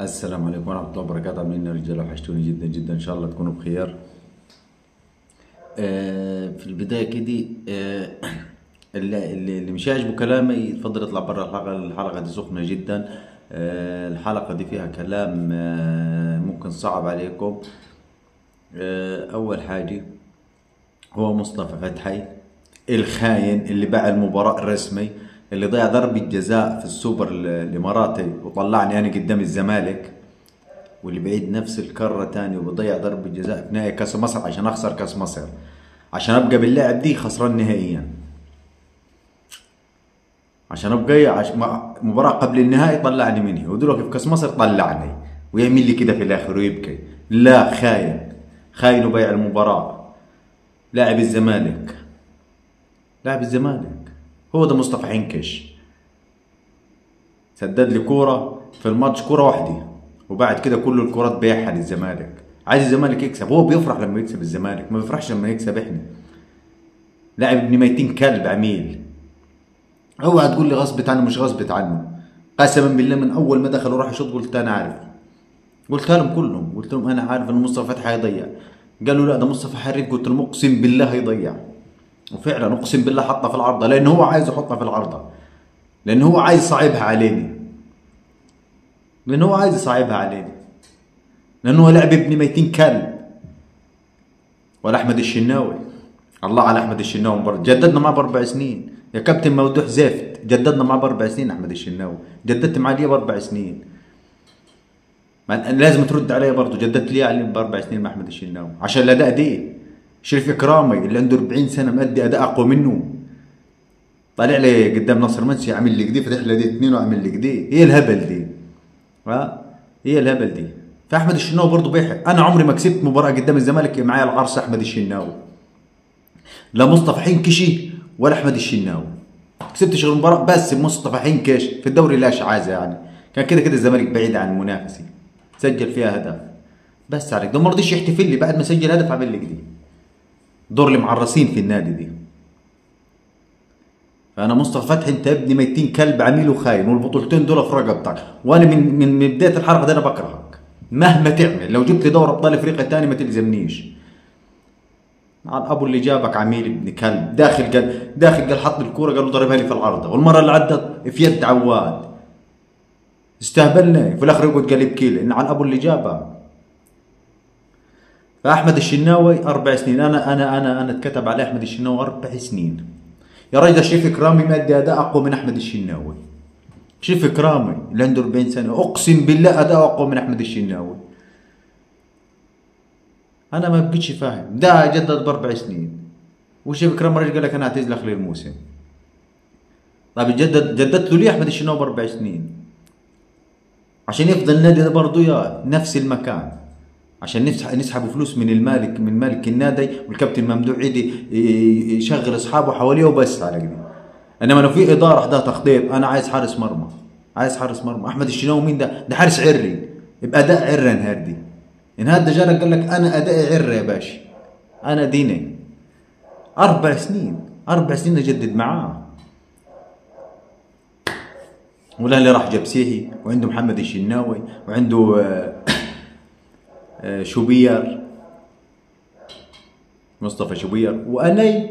السلام عليكم ورحمة الله وبركاته. عاملين يا رجالة؟ وحشتوني جدا جدا، إن شاء الله تكونوا بخير. في البداية كده، اللي مش عاجبه كلامي يتفضل يطلع برا الحلقة. الحلقة دي سخنة جدا، الحلقة دي فيها كلام ممكن صعب عليكم. أول حاجة هو مصطفى فتحي الخاين اللي باع المباراة الرسمي، اللي ضيع ضربة جزاء في السوبر الإماراتي وطلعني أنا قدام الزمالك، واللي بعيد نفس الكرة تاني وبضيع ضربة جزاء في نهائي كأس مصر عشان أخسر كأس مصر، عشان أبقى باللاعب دي خسران نهائيا، عشان أبقى مباراة قبل النهائي طلعني منها، ودلوقتي في كأس مصر طلعني ويعمل لي كده في الآخر ويبكي. لا، خاين خاين وبيع المباراة. لاعب الزمالك، لاعب الزمالك هو ده مصطفى حنكش، سدد لي كورة في الماتش، كورة واحدة، وبعد كده كل الكرات بيعها للزمالك. عايز الزمالك يكسب، هو بيفرح لما يكسب الزمالك، ما بيفرحش لما يكسب احنا. لاعب ابن 200 كلب عميل. اوعى تقول لي غصبت عنه، مش غصبت عنه، قسما بالله من اول ما دخل وراح يشوط قلت انا عارف، قلت لهم كلهم، قلت لهم انا عارف ان مصطفى فتحي هيضيع. قالوا لا ده مصطفى حريف، قلت لهم اقسم بالله هيضيع. وفعلا اقسم بالله حطها في العارضة، لان هو عايز يحطها في العارضة، لان هو عايز يصعبها علينا، لان هو عايز يصعبها علينا، لان هو لاعب ابن 200 كلب. ولا احمد الشناوي، الله على احمد الشناوي، مباراة جددنا معاه ب4 سنين يا كابتن ممدوح زفت، جددنا معاه ب4 سنين. احمد الشناوي جددت معاه ليه ب4 سنين؟ لازم ترد عليا برضه، جددت ليه عليه ب4 سنين مع احمد الشناوي؟ عشان الاداء دي. شريف اكرامي اللي عنده 40 سنة مادي اداء اقوى منه، طالع لي قدام ناصر منسي عامل لي كده، فتح لي دي 2 وعامل لي كده. ايه الهبل دي؟ ها ايه الهبل دي؟ فاحمد الشناوي برضه بيحق. انا عمري ما كسبت مباراة قدام الزمالك معايا العرس احمد الشناوي، لا مصطفى حنكشي ولا احمد الشناوي، كسبتش غير مباراة بس بمصطفى حنكش في الدوري لا شعازه، يعني كان كده كده الزمالك بعيد عن المنافسة، سجل فيها هدف بس عليك. ده ما رضيش يحتفل لي بعد ما سجل هدف، عمل لي كده دور المعرسين في النادي دي. فانا مصطفى فتحي انت ابني 200 كلب عميل وخاين، والبطولتين دول في رقبتك، وانا من بداية الحلقة دي انا بكرهك مهما تعمل. لو جبت لي دوري ابطال افريقيا تاني ما تلزمنيش. على ابو اللي جابك عميل ابن كلب، داخل قال، داخل قال حط الكورة قالوا ضربها لي في العارضة، والمرة اللي عدت في يد عواد استهبلنا، في الاخر يقعد قال يبكي لي ان على ابو اللي جابك. فاحمد الشناوي 4 سنين، انا انا انا انا اتكتب على احمد الشناوي 4 سنين يا راجل. شريف اكرامي مادي اداء اقوى من احمد الشناوي. شريف اكرامي اللي عنده 40 سنة اقسم بالله اداء اقوى من احمد الشناوي. انا ما بقيتش فاهم، ده جدد ب4 سنين، وشريف اكرامي راجل قال لك انا اعتزل اخر الموسم. طيب جددت له ليه احمد الشناوي ب4 سنين؟ عشان يفضل النادي ده برضه يا نفس المكان، عشان نسحبوا فلوس من المالك، من مالك النادي، والكابتن ممدوح عيدي يشغل اصحابه حواليه وبس على كده. انما لو في ادارة عندها تخطيط، انا عايز حارس مرمى، عايز حارس مرمى. احمد الشناوي مين ده؟ ده حارس عري، يبقى اداء عري. انهار دي، انهار ده جالك قال لك انا ادائي عري يا باشا، انا ديني. 4 سنين، 4 سنين اجدد معاه. والاهلي راح جاب سيحي، وعنده محمد الشناوي، وعنده شوبير، مصطفى شوبير، وأني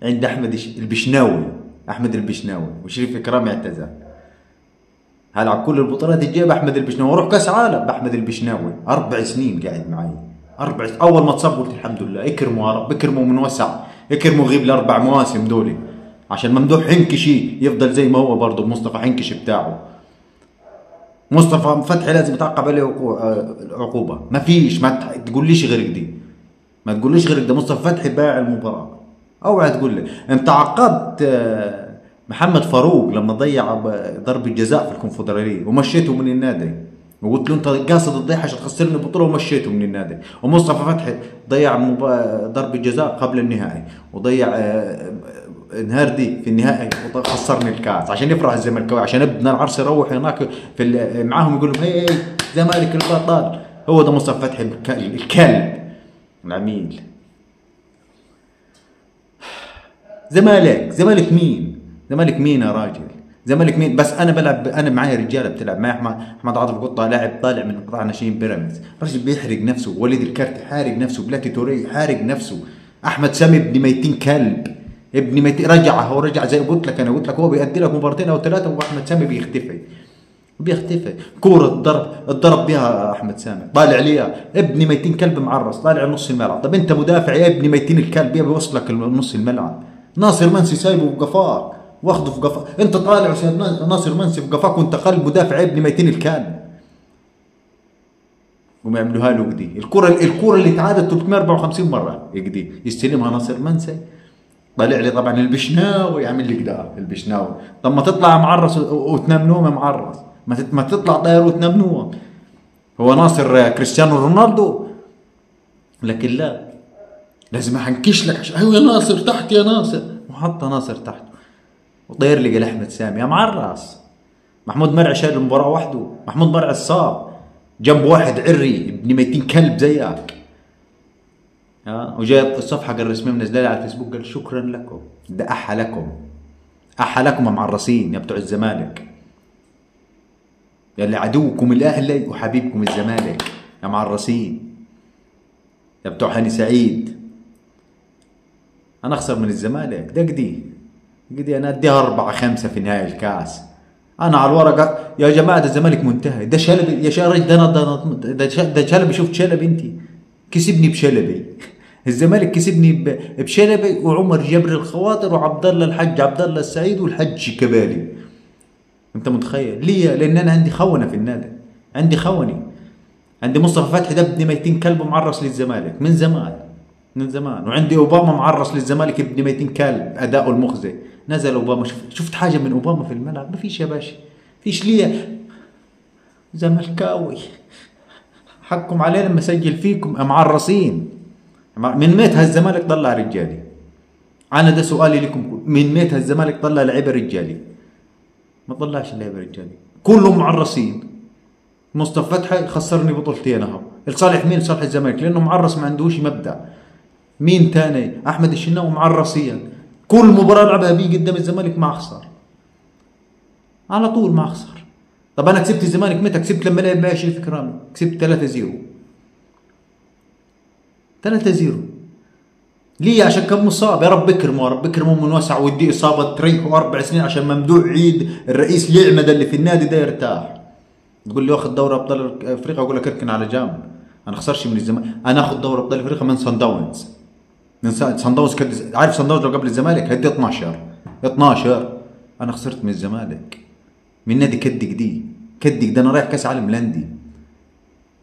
عند أحمد البشناوي، أحمد البشناوي، وشريف إكرامي اعتزل. هلعب كل البطولات الجاية بأحمد البشناوي، واروح كأس عالم بأحمد البشناوي. 4 سنين قاعد معي، 4 سنين. أول ما اتصاب قلت الحمد لله، اكرموا يا رب، اكرموا من وسع، اكرموا غيب ال4 مواسم دولي، عشان ممدوح حنكشي يفضل زي ما هو برضه مصطفى حنكشي بتاعه. مصطفى فتحي لازم يتعاقب عليه عقوبه، ما فيش، ما تقوليش غير دي، ما تقوليش غير ده. مصطفى فتحي باع المباراة، اوعى تقول لي انت عاقبت محمد فاروق لما ضيع ضربه جزاء في الكونفدراليه ومشيته من النادي، وقلت له انت قاصد تضيع عشان تخسرني البطولة ومشيته من النادي. ومصطفى فتحي ضيع ضربه جزاء قبل النهائي، وضيع انهاردي في النهائي وخسرني الكاس، عشان يفرح الزملكاوي، عشان ابن العرس يروح هناك في معاهم يقول لهم هي زمالك البطل. هو ده مصطفى فتحي الكلب العميل. زمالك، زمالك مين؟ زمالك مين يا راجل؟ زمالك مين؟ بس انا بلعب، انا معايا رجاله بتلعب معايا، احمد عاطف قطة لاعب طالع من قطاع ناشئين بيراميدز، راجل بيحرق نفسه، وليد الكارت حارق نفسه، بلاتي توري حارق نفسه، احمد سامي ابن 200 كلب، ابن 200 رجع، هو رجع زي قلت لك، انا قلت لك هو بيأدي لك مباراتين او ثلاثة واحمد سامي بيختفي، بيختفي. كورة اتضرب بيها احمد سامي، طالع ليها ابن 200 كلب معرس، طالع نص الملعب. طب انت مدافع يا ابن 200 الكلب، يا بيوصلك لنص الملعب. ناصر منسي سايبه في قفاك، واخده في قفاك، انت طالع وسايب ناصر منسي في قفاك وانت قلب مدافع يا ابن 200 الكلب. وما يعملوها له كدي، الكرة اللي اتعادت 354 مرة كدي، يستلمها ناصر منسي، طالع لي طبعا البشناوي يعمل لي كده البشناوي. طب ما تطلع معرس وتنام نوم يا معرس، ما تطلع طاير وتنام نوم. هو ناصر كريستيانو رونالدو؟ لكن لا، لازم احنكش لك عشان ايوه يا ناصر تحت يا ناصر، وحط ناصر تحته وطير لي قال احمد سامي يا معرس. محمود مرعي شايل المباراة وحده، محمود مرعي الصاب جنب واحد عري ابن 200 كلب زيك. ها وجاي الصفحة الرسمية منزلها لي على الفيسبوك قال شكرا لكم، ده احى لكم، احى لكم يا معرسين يا بتوع الزمالك، يا اللي عدوكم الاهلي وحبيبكم الزمالك يا معرسين يا بتوع هاني سعيد. انا اخسر من الزمالك ده كدي كدي، انا اديها 4-5 في نهائي الكاس. انا على الورقة يا جماعة ده الزمالك منتهي، ده شلبي يا شارج، ده انا ده شلبي، شفت شلبي انت كسبني بشلبي، الزمالك كسبني بشلبي وعمر جبر الخواطر وعبد الله الحج عبد الله السعيد والحج كبالي. انت متخيل ليه؟ لان انا عندي خونه في النادي، عندي خوني، عندي مصطفى فتحي ده ابن 200 كلب معرس للزمالك من زمان، من زمان، وعندي اوباما معرس للزمالك ابن 200 كلب اداؤه المخزي. نزل اوباما، شفت حاجة من اوباما في الملعب؟ ما فيش يا باشا، فيش. ليه؟ زملكاوي حقكم علينا لما اسجل فيكم معرسين. من متى الزمالك طلع رجالي؟ انا ده سؤالي لكم، من متى الزمالك طلع لعيبة رجالي؟ ما طلعش لعيبة رجالي، كلهم معرسين. مصطفى فتحي خسرني بطولتين اهو، لصالح مين؟ لصالح الزمالك، لانه معرس ما عندوش مبدأ. مين تاني؟ احمد الشناوي معرسيا، كل مباراة لعبها بيه قدام الزمالك ما اخسر، على طول ما اخسر. طب انا كسبت الزمالك متى؟ كسبت لما لعب معي شريف اكرامي، كسبت 3-0. 3-0 ليه؟ عشان كان مصاب. يا رب اكرمه، يا رب اكرمه من وسع ودي اصابه تريحه 4 سنين عشان ممدوح عيد الرئيس اليعمد اللي في النادي ده يرتاح. تقول لي واخد دوري ابطال افريقيا، اقول لك اركن على جنب، انا خسرش من الزمالك، انا اخذ دوري ابطال افريقيا من صن داونز، من صن داونز. عارف صن داونز لو قبل الزمالك هدي 12 12. انا خسرت من الزمالك، من نادي كدك دي كدك ده، انا رايح كاس عالم لاندي.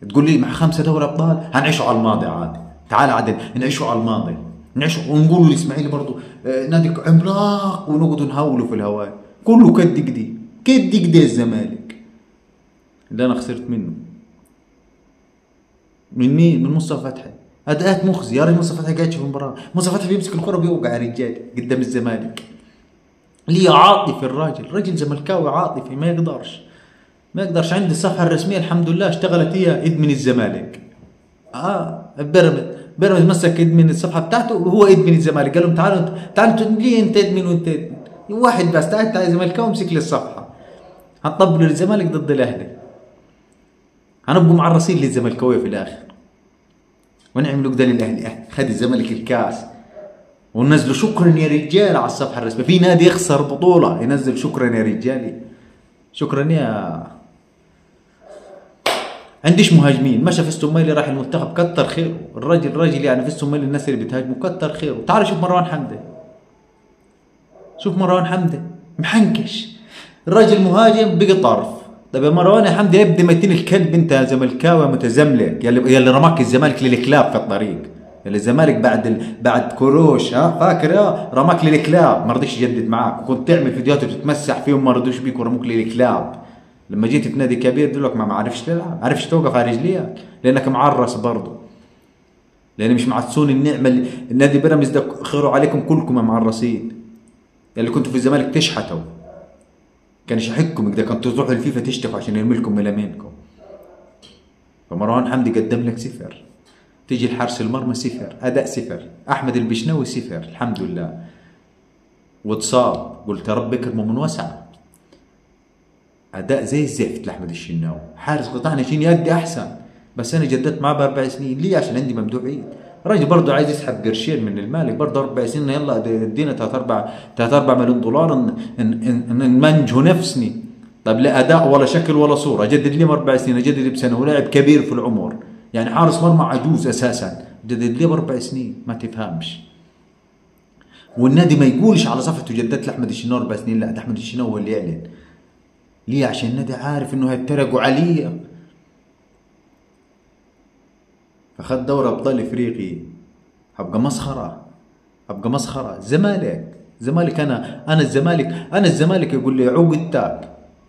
تقول لي مع 5 دوري ابطال هنعيشوا على الماضي؟ عادي تعال عادل نعيشوا على الماضي، نعيشوا ونقول الاسماعيلي برضه نادي عملاق ونقعد نهوله في الهواء، كله كدك دي كدك دي الزمالك اللي انا خسرت منه. من مين؟ من مصطفى فتحي. اداءات مخزي يا رجل، مصطفى فتحي قاعد في المباراة، مصطفى فتحي بيمسك الكره بيوقع يا رجال قدام الزمالك. ليه؟ عاطفي الراجل، راجل زملكاوي عاطفي، ما يقدرش ما يقدرش. عندي الصفحة الرسمية الحمد لله اشتغلت هي ادمن الزمالك. بيراميدز مسك ادمن الصفحة بتاعته وهو ادمن الزمالك، قال لهم تعالوا تعالوا، ليه انت ادمن وانت ادمن؟ واحد بس، تعال تعال زملكاوي امسك لي الصفحة. هنطبلوا للزمالك ضد الاهلي، هنبقوا معرسين للزملكاويه في الاخر، ونعملوا كده للاهلي، خد الزمالك الكاس وننزلوا شكرا يا رجال على الصفحة الرسمية. في نادي يخسر بطوله ينزل شكرا يا رجالي، شكرا يا. عنديش مهاجمين، مشى فيستون مايلي راح المنتخب كتر خيره الراجل، راجل يعني فيستون مايلي الناس اللي بتهاجمه كتر خيره. تعال شوف مروان حمدي، شوف مروان حمدي محنكش، الراجل مهاجم بقي طرف. طب يا مروان يا حمدي ابني ميتين الكلب انت يا زملكاوي متزملك، يا اللي رماك الزمالك للكلاب في الطريق، يا اللي الزمالك بعد كروش، ها فاكر يا رماك للكلاب، ما رضيش يجدد معاك، وكنت تعمل فيديوهات وتتمسح فيهم ما رضوش بيك ورموك للكلاب. لما جيت في نادي كبير دول لك ما عرفش تلعب، ما عرفش توقف على رجليك لانك معرس برضه، لان مش معتصون النعمة اللي النادي بيراميدز ده خيره عليكم كلكم يا معرسين، يا اللي كنتوا في الزمالك تشحتوا، كان يشحككم كده، كنتوا تروحوا الفيفا تشتكوا عشان يرمي لكم ملامينكم. فمروان حمدي قدم لك صفر، تيجي الحارس المرمى صفر، اداء صفر، احمد البشناوي صفر الحمد لله، واتصاب، قلت يا رب اكرمه من وسعه. اداء زي الزفت لاحمد الشناوي، حارس قطاع ناشئين يأدي احسن، بس انا جددت معاه ب4 سنين، ليه؟ عشان عندي ممدوح عيد، راجل برضه عايز يسحب قرشين من المالك، برضه 4 سنين يلا ادينا 3-4 مليون دولار نمنجه نفسني. طب لا اداء ولا شكل ولا صوره، جدد لي 4 سنين، اجدد بسنة، ولاعب كبير في العمر، يعني حارس مرمى عجوز اساسا، جدد لي ب4 سنين، ما تفهمش. والنادي ما يقولش على صفحته جددت لاحمد الشناوي 4 سنين، لا ده احمد الشناوي هو اللي يعلن. ليه؟ عشان النادي عارف انه هيتريقوا عليه. فخد دوري ابطال افريقي، هبقى مسخرة، هبقى مسخرة. الزمالك، الزمالك انا الزمالك، انا الزمالك يقول لي عقدتك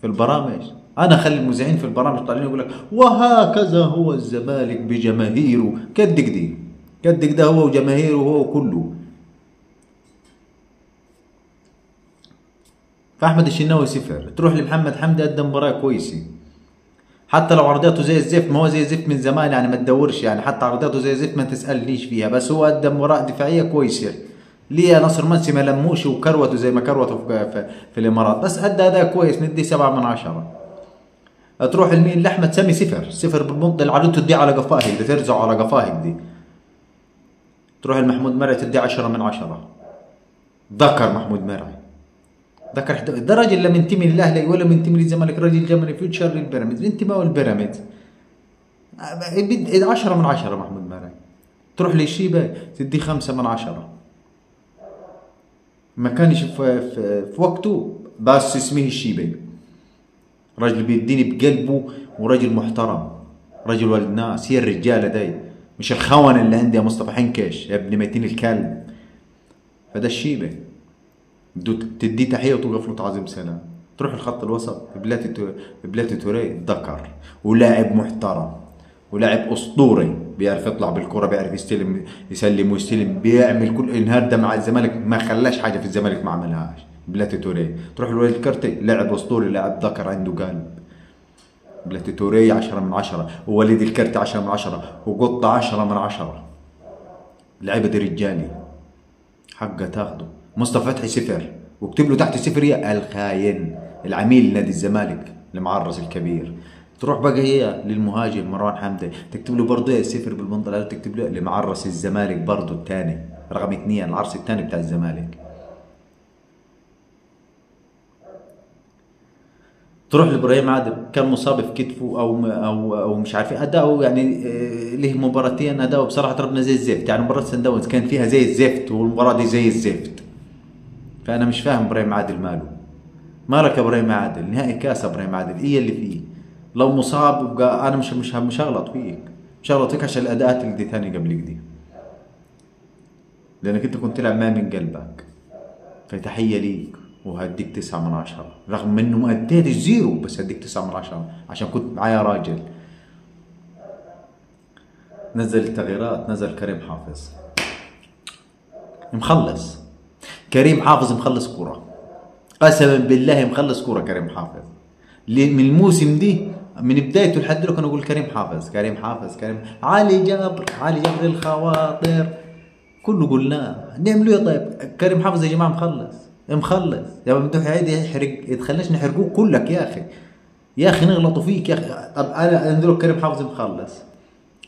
في البرامج، انا اخلي المذيعين في البرامج طالعين يقول لك وهكذا هو الزمالك بجماهيره، كدك دي كدك ده هو وجماهيره هو كله. فاحمد الشناوي صفر. تروح لمحمد حمدي قدم مباراة كويسة، حتى لو عرضياته زي الزفت، ما هو زي الزفت من زمان يعني، ما تدورش يعني، حتى عرضياته زي الزفت ما تسالنيش فيها، بس هو قدم مباراة دفاعية كويسة. ليه يا ناصر منسي ما لموش وكروته زي ما كروته في الامارات، بس ادى اداء كويس، ندي 7 من 10. تروح لمين؟ لاحمد سامي صفر، صفر بالمنطقة اللي عرضته تدي على قفاه دي، ترزعه على قفاه دي. تروح لمحمود مرعي تدي 10 من 10. ذكر محمود مرعي، ذكر ده راجل لا منتمي للاهلي ولا منتمي للزمالك، راجل جمالي فيوتشر للبيراميدز، انتمائه للبيراميدز. 10 من 10 محمود مرعي. تروح للشيبه تدي 5 من 10. ما كانش في وقته، بس اسمه الشيبة، راجل بيديني بقلبه وراجل محترم، راجل ولد ناس، هي الرجالة دي، مش الخونة اللي عندي يا مصطفى حنكش يا ابن ميتين الكلب. فده الشيبة تديه تحية وتوقف له تعظيم سلام. تروح الخط الوسط بلاتي توري، ذكر ولاعب محترم ولاعب اسطوري، بيعرف يطلع بالكرة، بيعرف يستلم، يسلم ويستلم، بيعمل كل النهارده مع الزمالك ما خلاش حاجة في الزمالك ما عملهاش بلاتي توري. تروح لوليد الكرتي، لاعب اسطوري، لاعب ذكر عنده قلب. بلاتي توري 10 من 10، ووليد الكرتي 10 من 10، وقطه 10 من 10. لعيبة دي رجالي حقه تاخده. مصطفى فتحي صفر، واكتب له تحت صفر يا الخاين العميل نادي الزمالك المعرس الكبير. تروح بقى هي للمهاجم مروان حمدي، تكتب له برضه صفر بالمنطقة، تكتب له لمعرس الزمالك برضه الثاني رقم 2، العرس الثاني بتاع الزمالك. تروح لابراهيم عادل، كان مصاب في كتفه او او او مش عارف ايه، اداؤه يعني له مباراتين اداؤه بصراحة ربنا زي الزفت، يعني مباراة سان داونز كان فيها زي الزفت والمباراة دي زي الزفت. فانا مش فاهم ابراهيم عادل ماله، مالك يا ابراهيم عادل؟ نهائي كاس ابراهيم عادل ايه اللي فيه؟ لو مصاب يبقى انا مش هغلط فيك، مش هغلط فيك عشان الاداءات اللي دي ثاني قبلك دي، لانك انت كنت تلعب ما من قلبك. فتحيه ليك وهديك 9 من 10، رغم انه ما اديتش زيرو، بس هديك 9 من 10 عشان كنت معايا راجل. نزل التغييرات، نزل كريم حافظ مخلص، كريم حافظ مخلص كورة، قسما بالله مخلص كورة كريم حافظ. من الموسم دي من بدايته لحد دلوقتي انا اقول كريم حافظ، كريم حافظ، كريم علي جابر، علي جابر الخواطر، كله قلناه نعمله ايه؟ طيب كريم حافظ يا جماعة مخلص، مخلص يا ممدوح عيد، يحرق يتخليش نحرقوه كلك يا اخي، يا اخي نغلطوا فيك يا اخي. طب انا دلوقتي كريم حافظ مخلص،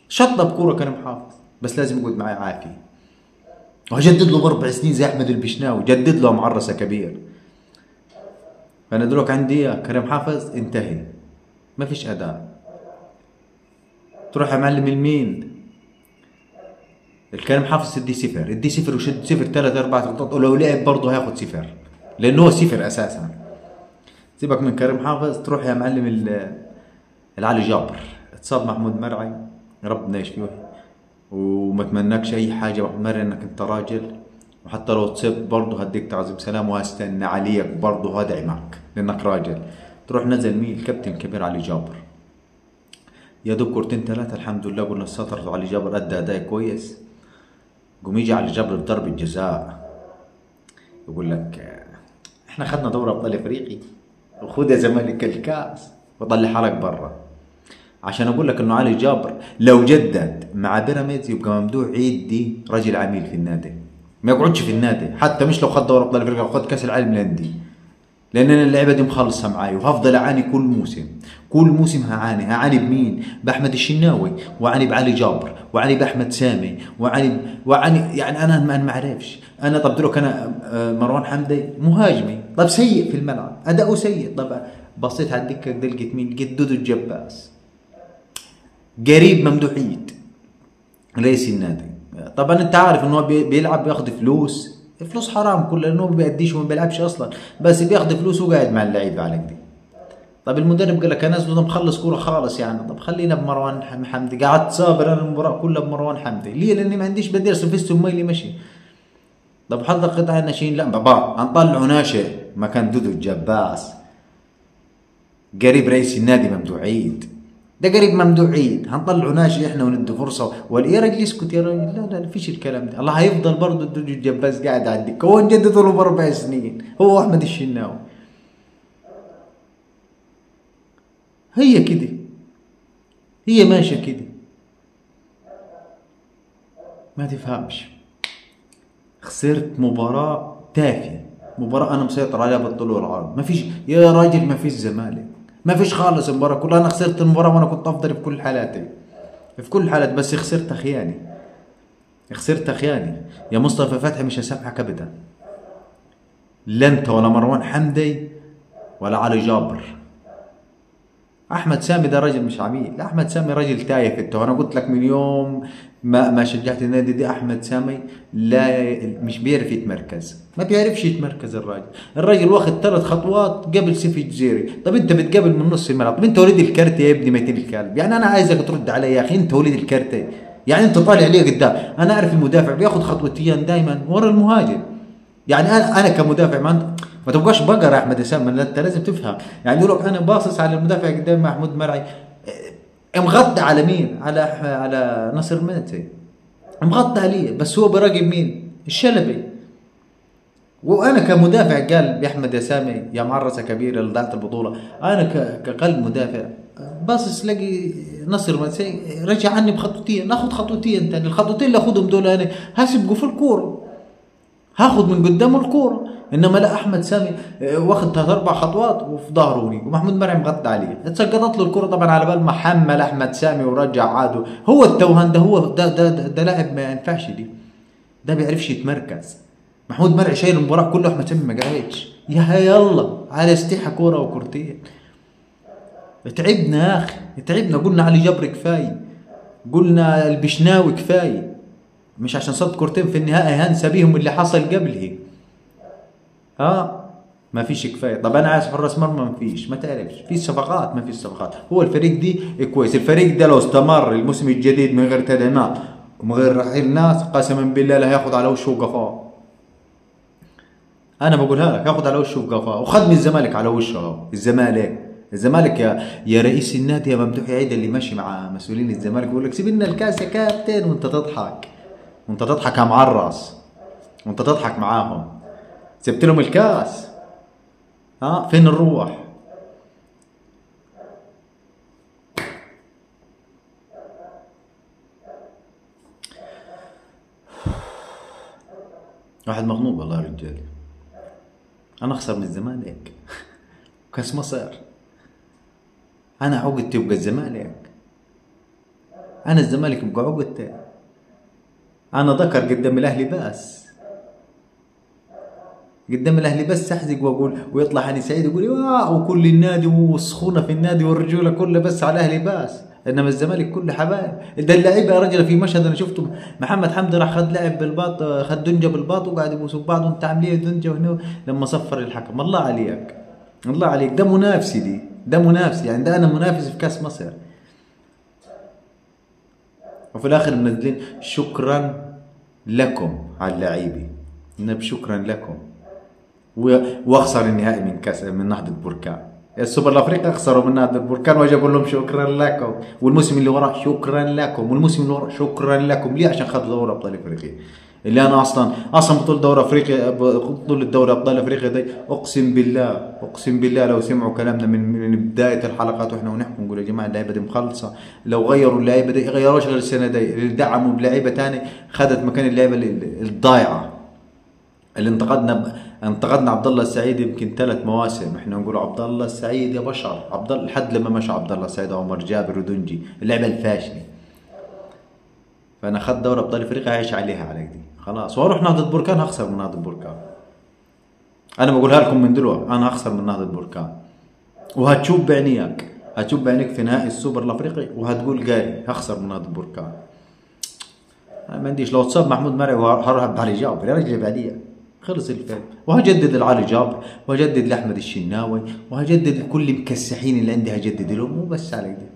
شطب كورة كريم حافظ، بس لازم يقعد معي عافية. وهجدد له ب4 سنين زي احمد البشناوي، جدد له معرسه كبير. فانا دلوقتي عندي كريم حافظ انتهي، ما فيش اداء. تروح يا معلم لمين؟ الكريم حافظ تدي صفر، ادي صفر وشد صفر 3 4 نقاط، ولو لعب برضه هياخد صفر لانه هو صفر اساسا. سيبك من كريم حافظ، تروح يا معلم العلي جابر. اتصاب محمود مرعي، ربنا يشفيه، وما اتمناكش اي حاجة محمود مرعي انك انت راجل، وحتى لو تصبت برضه هديك تعظيم سلام وهستنى عليك برضه وهدعمك لانك راجل. تروح نزل مين؟ الكابتن الكبير علي جابر. يا دوب كورتين 3 الحمد لله قلنا سطرت علي جابر، ادى اداء كويس. قوم يجي علي جابر بضربة جزاء يقول لك احنا خدنا دوري ابطال افريقي وخد يا زمالك الكاس وطلع حالك برا. عشان اقول لك انه علي جابر لو جدد مع بيراميدز يبقى ممدوح عيد دي رجل عميل في النادي، ما يقعدش في النادي حتى مش لو خد دوري ابطال افريقيا، لو خد كاس العالم للاندية. لان انا اللعيبة دي مخلصة معايا وهفضل اعاني كل موسم، كل موسم هعاني. هعاني بمين؟ باحمد الشناوي، وعاني بعلي جابر، وعاني باحمد سامي، وعاني يعني انا ما اعرفش. انا طب دلوقتي انا مروان حمدي مهاجمي، طب سيء في الملعب، اداؤه سيء. طب بصيت على الدكة كده لقيت مين؟ لقيت دودو الجباس قريب ممدوح عيد رئيس النادي. طبعا انت عارف ان هو بيلعب بياخد فلوس، فلوس حرام كلها، لانه ما بيأديش وما بيلعبش اصلا، بس بياخد فلوس وقاعد مع اللعيبة على كده. طب المدرب قال لك انا ده مخلص كورة خالص يعني، طب خلينا بمروان حمدي. قعدت صابر انا المباراة كلها بمروان حمدي، ليه؟ لاني ما عنديش بديل، سلفستو مايلي مشي. طب حضر قطاع الناشئين، لا بابا هنطلعه ناشئ مكان دودو الجباس قريب رئيس النادي ممدوح عيد، ده قريب ممدوح عيد، هنطلعه ناشئ احنا وندي فرصة. يا راجل اسكت يا راجل، لا لا فيش الكلام ده. الله هيفضل برضه دودو الجباس قاعد على الدكة، هو نجددوا له ب4 سنين هو احمد الشناوي. هي كده، هي ماشية كده، ما تفهمش. خسرت مباراة تافهة، مباراة انا مسيطر عليها بالطول والعرض، ما فيش يا راجل، ما فيش زمالك، ما فيش خالص. المباراة كلها انا خسرت المباراة وانا كنت افضل في كل حالاتي، في كل حالات، بس خسرت خياني، خسرت خياني يا مصطفى فتحي. مش هسامحك ابدا، لا انت ولا مروان حمدي ولا علي جابر. احمد سامي ده راجل مش عميل، احمد سامي راجل تايه في التوه. انا قلت لك من يوم ما شجعت النادي دي، احمد سامي لا مش بيعرف يتمركز، ما بيعرفش يتمركز الراجل. الراجل واخد 3 خطوات قبل سيف الجزيري. طب انت بتقابل من نص الملعب، طب انت وليد الكارت يا ابني ميتين الكلب. يعني انا عايزك ترد علي يا اخي، انت وليد الكارت، يعني انت طالع ليه قدام؟ انا اعرف المدافع بياخد خطوتين دايما ورا المهاجم. يعني انا كمدافع ما تبقاش بقرة يا احمد سامي، انت لازم تفهم. يعني يقول لك انا باصص على المدافع قدام محمود مرعي، مغطي على مين؟ على ناصر منتي، مغطي عليه، بس هو براقب مين؟ الشلبي. وانا كمدافع قال يا احمد يا سامي يا معرسه كبيرة اللي ضيعت البطولة، انا كقلب مدافع باصص لاقي ناصر منتي رجع عني بخطوتين، ناخذ خطوتين ثاني، الخطوتين اللي اخذهم دول انا هسبقه في الكورة، هاخذ من قدامه الكورة. انما لا، احمد سامي واخد 3 4 خطوات وفي ظهره هنيك، ومحمود مرعي مغطي عليه، اتسقطت له الكره طبعا على بال ما حمل احمد سامي ورجع عادة. هو التوهان ده، هو ده لاعب ما ينفعش، دي ده بيعرفش يتمركز. محمود مرعي شايل المباراة كله، احمد سامي ما قعدش، يا يلا على استيحه كورة وكورتين. تعبنا يا اخي، تعبنا. قلنا علي جبر كفاية، قلنا البشناوي كفاية، مش عشان صد كورتين في النهائي هنسى بيهم اللي حصل قبله. ما فيش كفاية. طب انا عايز حراس مرمى، ما فيش، ما تعرفش في صفقات، ما فيش صفقات. هو الفريق دي كويس، الفريق ده لو استمر الموسم الجديد من غير تدعيمات ومن غير رحيل ناس، قسما بالله لا هياخد على وشه وقفاه. انا بقولها لك، هياخد على وشه وقفاه، وخد من الزمالك على وشه اهو. الزمالك يا رئيس النادي يا ممدوح عيد اللي ماشي مع مسؤولين الزمالك بيقول لك سيب لنا الكاس يا كابتن، وانت تضحك، وانت تضحك يا معرس، وانت تضحك معاهم، سبت لهم الكاس. فين الروح؟ واحد مغنوب والله يا رجال. انا اخسر من الزمالك كاس مصر، انا عقدتي يبقى الزمالك، انا الزمالك يبقى عقدتي. انا ذكر قدام الاهلي بس، قدام الاهلي بس احزق واقول، ويطلع هاني سعيد يقول وكل النادي والسخونه في النادي والرجوله كلها بس على الاهلي بس، انما الزمالك كله حبايب. ده اللعيبة يا رجل، في مشهد انا شفته محمد حمدي راح خد لاعب بالباط، خد دنجه بالباط وقعد يبوسوا بعض، وانت عامل ايه دنجه وهنا لما صفر الحكم. الله عليك، الله عليك، ده منافسي، دي ده منافسي، يعني ده انا منافس في كاس مصر. وفي الاخر منزلين شكرا لكم على اللعيبة، شكرا لكم، واخسر النهائي من كاس من نهضة بركان، السوبر الافريقي اخسروا من نهضة بركان، واجي اقول لهم شكرا لكم، والموسم اللي وراه شكرا لكم، والموسم اللي وراه شكرا لكم. ليه؟ عشان خدوا دوري ابطال افريقيا، اللي انا اصلا بطوله دوري افريقيا، بطوله دوري ابطال افريقيا دي اقسم بالله، اقسم بالله لو سمعوا كلامنا من بداية الحلقات واحنا ونحكي نقول يا جماعة اللعيبة دي مخلصة، لو غيروا اللعيبة دي غيروش غير السنة دي، اللي دعموا بلعيبه ثانية خدت مكان اللعيبة الضايعه. اللي انتقدنا عبد الله السعيد يمكن 3 مواسم، احنا نقول عبد الله السعيد يا بشر، عبد الله لحد لما مشى عبد الله السعيد وعمر جابر ودنجي اللعبة الفاشلة. فانا اخذت دوري ابطال افريقيا عايش عليها على دي خلاص، واروح نهضة بركان هخسر من نهضة بركان. انا بقولها لكم من دلوقتي، انا هخسر من نهضة بركان، وهتشوف بعينيك، هتشوف بعينيك في نهائي السوبر الافريقي وهتقول جاي هخسر من نهضة بركان. انا ما عنديش، لو اتصاب محمود مرعي وهروح بعلي جابر يا رجل بعديها خلص الفيلم، وهجدد لعلي جابر وهجدد لاحمد الشناوي وهجدد لكل المكسحين اللي عندي، هجدد لهم وبس على كده.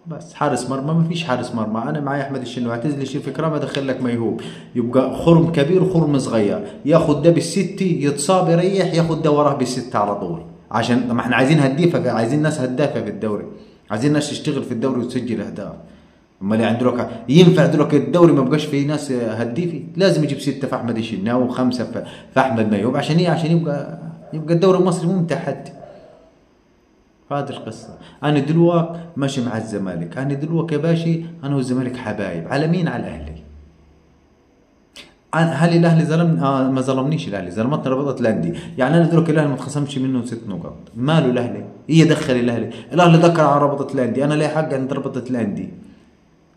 بس حارس مرمى ما فيش حارس مرمى، انا معايا احمد الشناوي، اعتزل شريف اكرامي ادخل لك ميهوب، يبقى خرم كبير وخرم صغير، ياخد ده بالست يتصاب يريح، ياخد ده وراه بالست على طول، عشان ما احنا عايزين هديفه، عايزين ناس هدافه في الدوري، عايزين ناس تشتغل في الدوري وتسجل اهداف. امال يعني دلوقتي ينفع دلوقتي الدوري ما بقاش فيه ناس هديفي؟ لازم يجيب 6 في احمد الشناوي و5 في احمد ميهوب، عشان ايه؟ عشان يبقى الدوري المصري ممتع حتى. هذه القصة. انا دلوقتي ماشي مع الزمالك، انا دلوقتي يا باشي انا والزمالك حبايب، على مين؟ على الاهلي. هل الاهلي ظلمني؟ ما ظلمنيش الاهلي، ظلمتني رابطه الاندية، يعني انا دلوقتي الاهلي ما اتخصمش منه 6 نقاط، ماله الاهلي؟ ايه دخل الاهلي؟ الاهلي ذكر على رابطه الاندية، انا لي حق عند رابطه الاندية.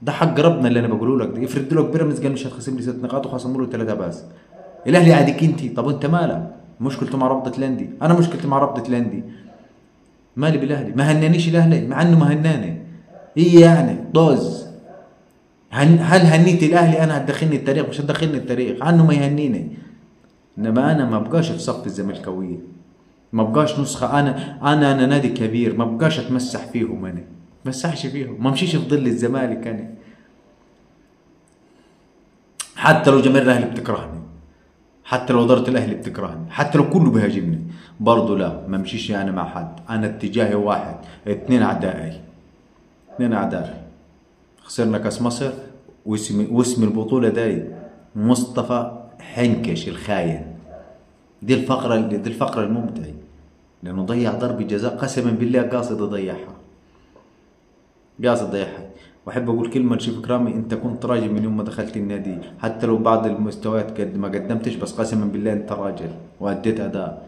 ده حق ربنا اللي انا بقوله لك ده. افرض دلوقتي بيراميدز قال مش هتخصم لي 6 نقاط وخصموا له 3 بس. الاهلي عاديك انت، طب انت مالك؟ مشكلته مع رابطه الاندية، انا مشكلتي مع رابطه الاندية. مالي بالاهلي؟ ما هنانيش الاهلي مع انه ما هناني. ايه يعني؟ طز. هل هنيت الاهلي انا هتدخلني التاريخ؟ مش هتدخلني التاريخ، عنه ما يهنيني. انما انا ما بقاش في صف الزملكاويه، ما بقاش نسخه، انا نادي كبير، ما بقاش اتمسح فيهم، انا ما اتمسحش فيهم، ما امشيش في ظل الزمالك انا. حتى لو جماهير الاهلي بتكرهني، حتى لو ادارة الاهلي بتكرهني، حتى لو كله بيهاجمني، برضه لا، ما امشيش انا مع حد، انا اتجاهي واحد، 2 اعدائي، 2 اعدائي. خسرنا كاس مصر واسم البطولة داي مصطفى حنكش الخاين. دي الفقرة الممتعة، لانه ضيع ضربه جزاء قسما بالله قاصد يضيعها، قاصد يضيعها. واحب اقول كلمة لشريف اكرامي، انت كنت راجل من يوم ما دخلت النادي، حتى لو بعض المستويات قد ما قدمتش، بس قسما بالله انت راجل واديت اداء،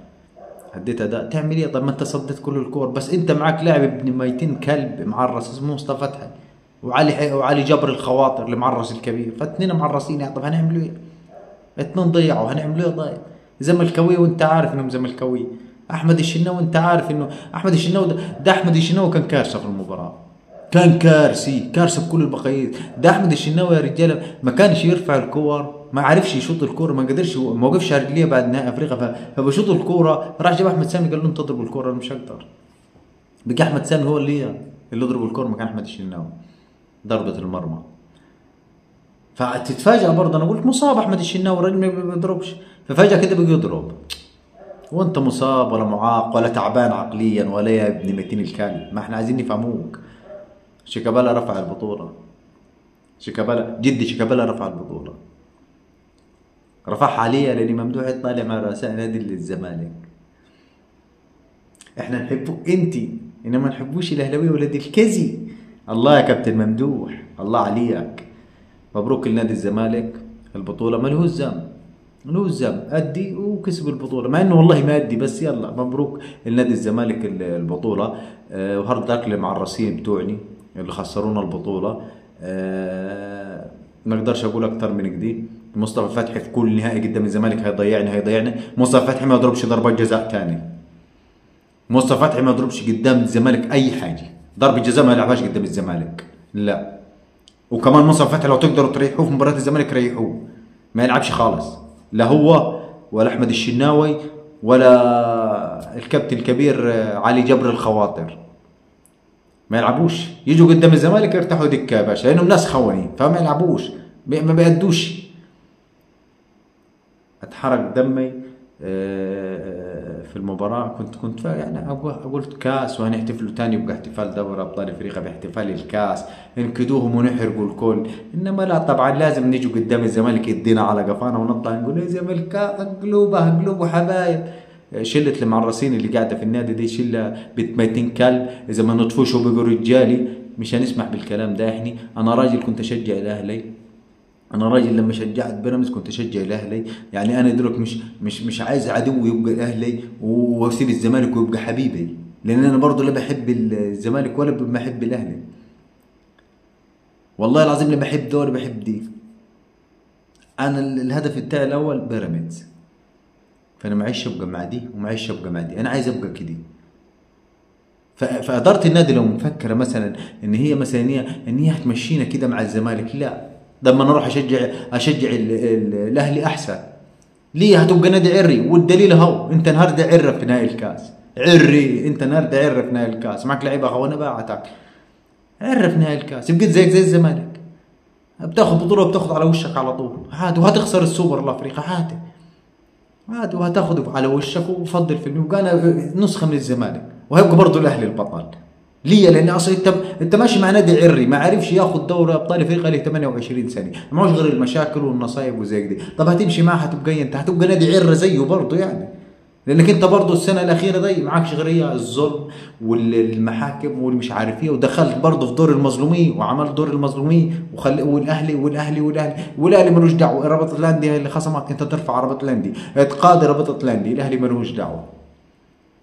اديت اداء. تعمل ايه؟ طب ما انت صديت كل الكور، بس انت معاك لاعب ابن 200 كلب معرس اسمه مصطفى فتحي وعلي جبر الخواطر اللي معرس الكبير، فاثنين معرسين يعني. طب هنعملوا ايه؟ 2 ضيعوا، هنعملوا ايه؟ طيب زملكاويه وانت عارف انهم زملكاويه، احمد الشناوي وانت عارف انه احمد الشناوي ده احمد الشناوي كان كارثة في المباراة، كان كارثي، كارثة بكل البقايا. ده احمد الشناوي يا رجاله ما كانش يرفع الكور، ما عرفش يشوط الكورة، ما قدرش، ما وقفش على رجليه بعد نهائي افريقيا، فبشوط الكورة راح جاب احمد سامي قال له انت اضرب الكورة انا مش هقدر. بقى احمد سامي هو اللي يضرب الكورة مكان احمد الشناوي ضربه المرمى. فتتفاجئ برضه، انا قلت مصاب احمد الشناوي الراجل ما بيضربش، ففجاه كده بيجي يضرب. وانت مصاب ولا معاق ولا تعبان عقليا ولا يا ابن 200 الكلب، ما احنا عايزين نفهموك. شيكابالا رفع البطولة، شيكابالا جدي، شيكابالا رفع البطولة، رفعها عليا لاني ممدوح طالع مع رؤساء نادي الزمالك. احنا نحبك انت، انما ما نحبوش الاهلاوية ولاد الكزي. الله يا كابتن ممدوح، الله عليك. مبروك لنادي الزمالك البطولة، ما لهوش ذنب، ملوش ذنب، ادي وكسب البطولة، مع انه والله ما ادي، بس يلا مبروك لنادي الزمالك البطولة. و hard luck للمعرسين بتوعني اللي خسرونا البطولة. ما اقدرش اقول اكتر من كده. مصطفى فتحي في كل نهائي قدام الزمالك هيضيعني هيضيعني. مصطفى فتحي ما يضربش ضربات جزاء تاني، مصطفى فتحي ما يضربش قدام الزمالك اي حاجة، ضربه جزاء ما يلعبهاش قدام الزمالك، لا. وكمان مصطفى فتحي لو تقدروا تريحوه في مباراة الزمالك ريحوه، ما يلعبش خالص، لا هو ولا احمد الشناوي ولا الكابتن الكبير علي جبر الخواطر، ما يلعبوش. يجوا قدام الزمالك يرتاحوا دكه يا باشا، لانهم ناس خونين، فما يلعبوش، ما بيأدوش. اتحرق دمي في المباراة، كنت يعني قلت كاس وهنحتفلوا تاني، يبقى احتفال دوري ابطال افريقيا باحتفال الكاس، انكدوهم ونحرقوا الكل. انما لا، طبعا لازم نيجوا قدام الزمالك يدينا على قفانا ونطلع نقول يا زمالك قلوبه قلوبه حبايب. شلة المعرسين اللي قاعدة في النادي دي شلة بنت 200 كلب، إذا ما نطفوش وبقوا رجالي مش هنسمح بالكلام ده. احنا أنا راجل كنت أشجع الأهلي انا راجل لما شجعت بيراميدز كنت اشجع الاهلي، يعني انا دلوقتي مش عايز عدوي يبقى الاهلي واسيب الزمالك ويبقى حبيبي، لان انا برضه لا بحب الزمالك ولا بحب الاهلي. والله العظيم لا بحب ده ولا بحب دي. انا الهدف بتاعي الاول بيراميدز، فانا معيش ابقى مع دي ومعيش ابقى مع دي، انا عايز ابقى كده. فاداره النادي لو مفكرة مثلا ان هي مثلا ان هي هتمشينا كده مع الزمالك، لا، ده اما انا اروح اشجع الاهلي احسن. ليه؟ هتبقى نادي عري، والدليل اهو، انت النهارده عره في نهائي الكاس، عري، انت النهارده عره في نهائي الكاس، معك لعيبة خونه باعتك عره في نهائي الكاس، بقيت زيك زي الزمالك، بتاخذ بطوله وبتاخذ على وشك على طول عادي، وهتخسر السوبر الافريقي عادي عادي، وهتاخذ على وشك وفضل في يبقى انا نسخه من الزمالك، وهيبقى برضه الاهلي البطل. ليه؟ لان اصلا انت ماشي مع نادي عري ما عرفش ياخذ دوري ابطال افريقيا له 28 سنة، معوش غير المشاكل والنصايب وزي كده. طب هتمشي معاه هتبقى انت هتبقى نادي عره زيه برضه يعني، لانك انت برضه السنة الاخيرة دي معكش غير هي الظلم والمحاكم والمش عارف ايه، ودخلت برضه في دور المظلومين وعملت دور المظلومين والاهلي والاهلي والاهلي والاهلي ملوش دعوه، رابطه الاندية اللي خصمك انت ترفع رابطه الاندية، تقاضي رابطه الاندية، الاهلي ملوش دعوه.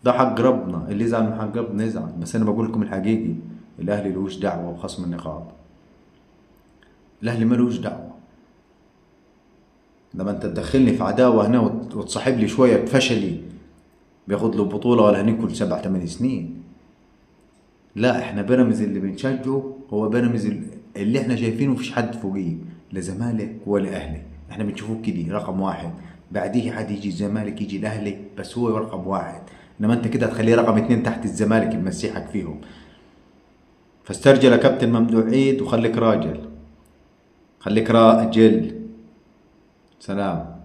ده حق ربنا، اللي يزعل من حق ربنا يزعل، بس انا بقول لكم الحقيقي، الاهلي لهوش دعوه بخصم النقاط. الاهلي ملوش دعوه. لما انت تدخلني في عداوة هنا وتصاحب لي شوية بفشلي بياخد له بطوله ولا هناكل 7 8 سنين. لا، احنا بيراميدز اللي بنشجعه هو بيراميدز اللي احنا شايفينه مفيش حد فوقيه، لا زمالك ولا اهلي، احنا بنشوفوه كده رقم واحد، بعديه حد يجي الزمالك يجي الاهلي، بس هو رقم واحد. انما انت كده هتخليه رقم 2 تحت الزمالك بمسيحك فيهم. فاسترجل يا كابتن ممدوح عيد وخليك راجل، خليك راجل. سلام.